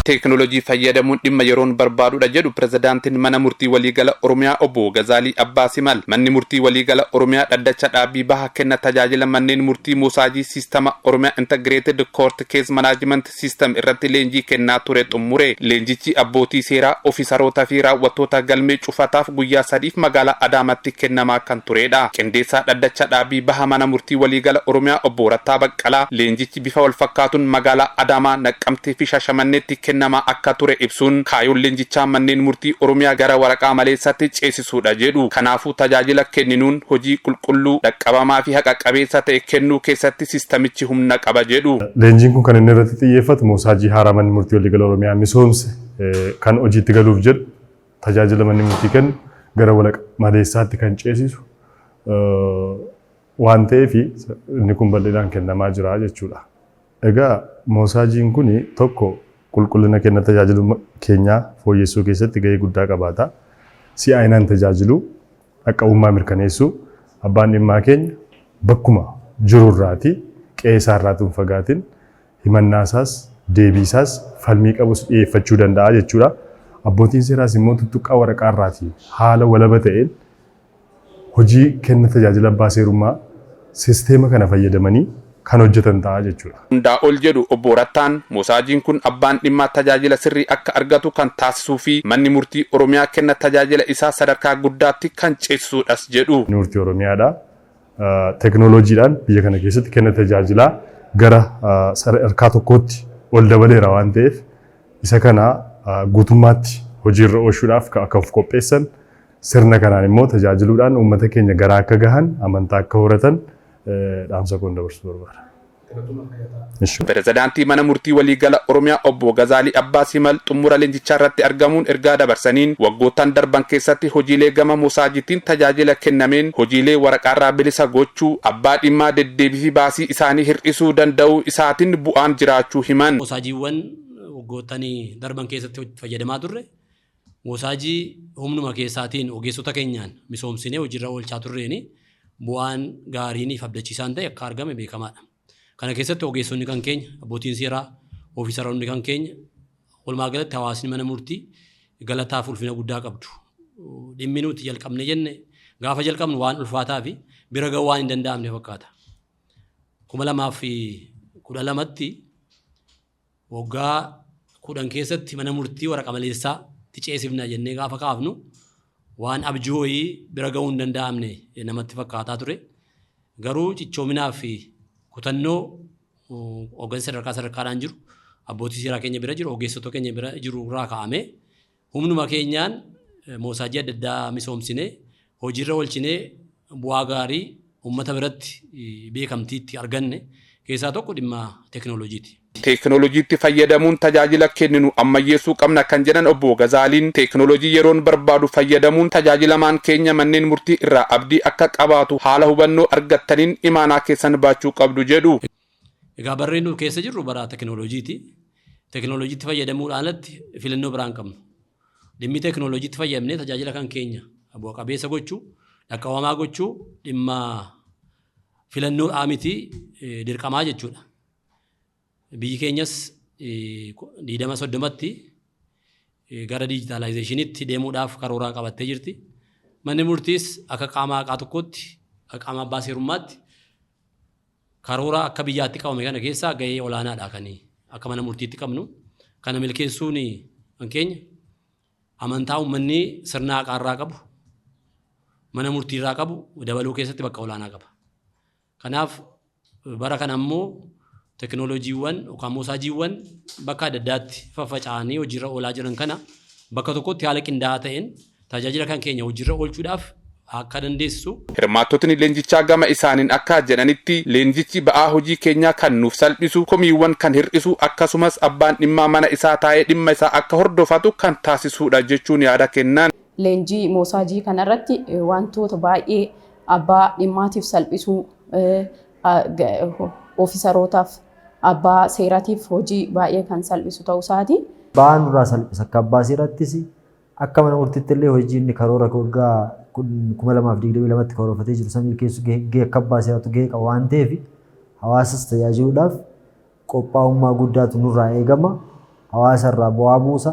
Teeknooloojii fayyadamuun dhimma yeroon barbaadudha jedhu pirezidaantiin mana murtii waliigala Oromiyaa obbo Gazaalii Abbaa Simal. Manni murtii waliigala Oromiyaa dhaddacha dhaabbii baha kenna tajaajila manneen murtii moosaajii siistama Oromiyaa Integrated Court Case Management System irratti leenjii kennaa ture xumure. Leenjichi abbootii seeraa, ofiisaroota fi raawwattoota galmee cufataaf guyyaa sadiif magaalaa Adaamaatti kennamaa kan turedha. Qindeessaa dhaddacha dhaabbii baha mana murtii waliigala Oromiyaa obbo Rattaa Baqqalaa leenjichi bifa walfakkaatuun magaalaa Adaamaa, Naqqamtee fi Shaashamanneetti kennamaa akka ture ibsuun kaayoon leenjichaa manneen murtii Oromiyaa gara waraqaa maleessaatti ceesisuudha jedhu. Kanaafuu tajaajila kenninuun hojii qulqulluu, dhaqqabamaa fi haqa qabeessa ta'e kennuu keessatti siistamichi humna qaba jedhu. Leenjiin kun kan inni irratti xiyyeeffatu moosaajii haaraa manni murtii waliigala Oromiyaa misoomse kan hojiitti galuuf jedhu tajaajila manni murtii kennu gara waraqa maleessaatti kan ceesisu waan ta'eef inni kun bal'inaan kennamaa jira jechuudha. Egaa moosaajiin kun tokko qulqullina kenna tajaajila keenyaa fooyyessuu keessatti gahee guddaa qabaata. Si'aayinaan tajaajilu, dhaqqabummaa mirkaneessuu, abbaan dhimmaa keenya bakkuma jirurraati qe'ee isaarraatu hin fagaatin himannaa isaas deebii isaas falmii qabus dhiyeeffachuu danda'a jechuudha. Abbootiin seeraas immoo tuttuqqaa waraqaarraati haala walaba ta'een hojii kenna tajaajila abbaa seerummaa sisteema kana fayyadamanii kan hojjetan ta'a jechuudha. Hundaa ol jedhu obbo Rattaan moosaajiin kun abbaan dhimmaa tajaajila sirrii akka argatu kan taasisuu fi manni murtii Oromiyaa kenna tajaajila isaa sadarkaa guddaatti kan ceesisuudhas jedhu. Manni murtii Oromiyaadha. Teknooloojiidhaan biyya kana keessatti kenna tajaajilaa gara sadarkaa tokkootti ol dabaleera waan ta'eef isa kana guutummaatti hojiirra oolchuudhaaf akka of qopheessan sirna kanaan immoo tajaajiluudhaan uummata keenya garaa akka gahan amantaa akka horatan dhaamsa koon dabarsuu barbaada. Pirezidaantii mana murtii waliigala Oromiyaa obbo Gazaalii Abbaa Simal xumura leenjichaa irratti argamuun ergaa dabarsaniin waggoottan darban keessatti hojiilee gama moosaajiitiin tajaajila kennameen hojiilee waraqaarraa bilisa gochuu abbaa dhimmaa deddeebii fi baasii isaanii hir'isuu danda'uu isaatiin bu'aan jiraachuu himan. Moosaajiiwwan waggoottan darban keessatti fayyadamaa turre moosaajii humnuma keessaatiin ogeessota keenyaan misoomsinee hojiirra oolchaa turreeni bu'aan gaariin fi abdachiisaan ta'e akka argame beekamaadha. Kana keessatti ogeessonni kan keenya, abbootiin seeraa, ofiisaroonni kan keenya, walumaa galatti hawaasni mana murtii galataaf ulfina guddaa qabdu. Dhimmi nuti jalqabne jenne gaafa jalqabnu waan ulfaataa fi bira ga'uu waan hin danda'amne fakkaata. 2012tti waggaa 10 keessatti mana murtii waraqa maleessaatti ceesifna jennee gaafa kaafnu waan abjuu wayii bira ga'uu hin danda'amne namatti fakkaataa ture. Garuu cichoominaa fi kutannoo hooggansa sadarkaa sadarkaadhaan jiru abbootii seeraa keenya bira jiru ogeessota keenya bira jiru irraa kaa'amee humnuma keenyaan moosaajii adda addaa misoomsinee hojiirra oolchinee bu'aa gaarii uummata biratti beekamtiitti arganne keessaa tokko dhimma teekinooloojiiti. Teeknooloojiitti fayyadamuun tajaajila kenninu ammayyeessuu qabna kan jedhan obbo Gazaaliin teeknooloojii yeroon barbaadu fayyadamuun tajaajilamaan keenya manneen murtii irraa abdii akka qabaatu haala hubannoo argattaniin imaanaa keessan baachuu qabdu jedhu. Egaa barreen nu keessa jirru bara teeknooloojiiti. Teeknooloojiitti fayyadamuudhaan alatti filannoo biraa hin qabnu. Dhimmi teeknooloojiitti fayyadamnee tajaajila kan keenya bu'a qabeessa gochuu, dhaqqabamaa gochuu dhimma filannoodhaa miti dirqamaa jechuudha. Biyyi keenyas 2030tti gara diijitaalaayizeeshiniitti deemuudhaaf karooraa qabattee jirti. Manni murtiis akka qaama haqaa tokkootti, akka qaama abbaa seerummaatti karoora akka biyyaatti qabame kana keessaa gahee olaanaadha kan akka mana murtiitti qabnu. Kana milkeessuun kan keenya amantaa uummanni sirna haqaarraa qabu, mana murtiirraa qabu dabaluu keessatti bakka olaanaa qaba. Kanaaf bara kana immoo teekinooloojiiwwan yookaan moosaajiiwwan bakka adda addaatti faffaca'anii hojiirra oolaa jiran kana bakka tokkotti haala qindaa'aa ta'een tajaajila kan keenya hojiirra oolchuudhaaf akka dandeessisu. Hirmaattotni leenjichaa gama isaaniin akka jedhanitti leenjichi ba'aa hojii keenyaa kan nuuf salphisu, komiiwwan kan hir'isu akkasumas abbaan dhimmaa mana isaa taa'ee dhimma isaa akka hordofatu kan taasisudha jechuun yaada kennan. Leenjii moosaajii kanarratti wantoota baay'ee abbaa dhimmaatiif salphisuu, ofiisarootaaf abbaa seeratiif hojii baay'ee kan salphisu ta'uu isaati. Ba'aa nurraa salphisa akka abbaa seerattis akka mana murtiitti illee hojii inni karoora waggaa 2022tti karoorfatee jiru san milkeessuu gahee akka abbaa seeraatu gahee qaba waan ta'eef hawaasas tajaajiluudhaaf qophaa'ummaa guddaatu nurraa eegama. Hawaasa irraa bu'aa buusa.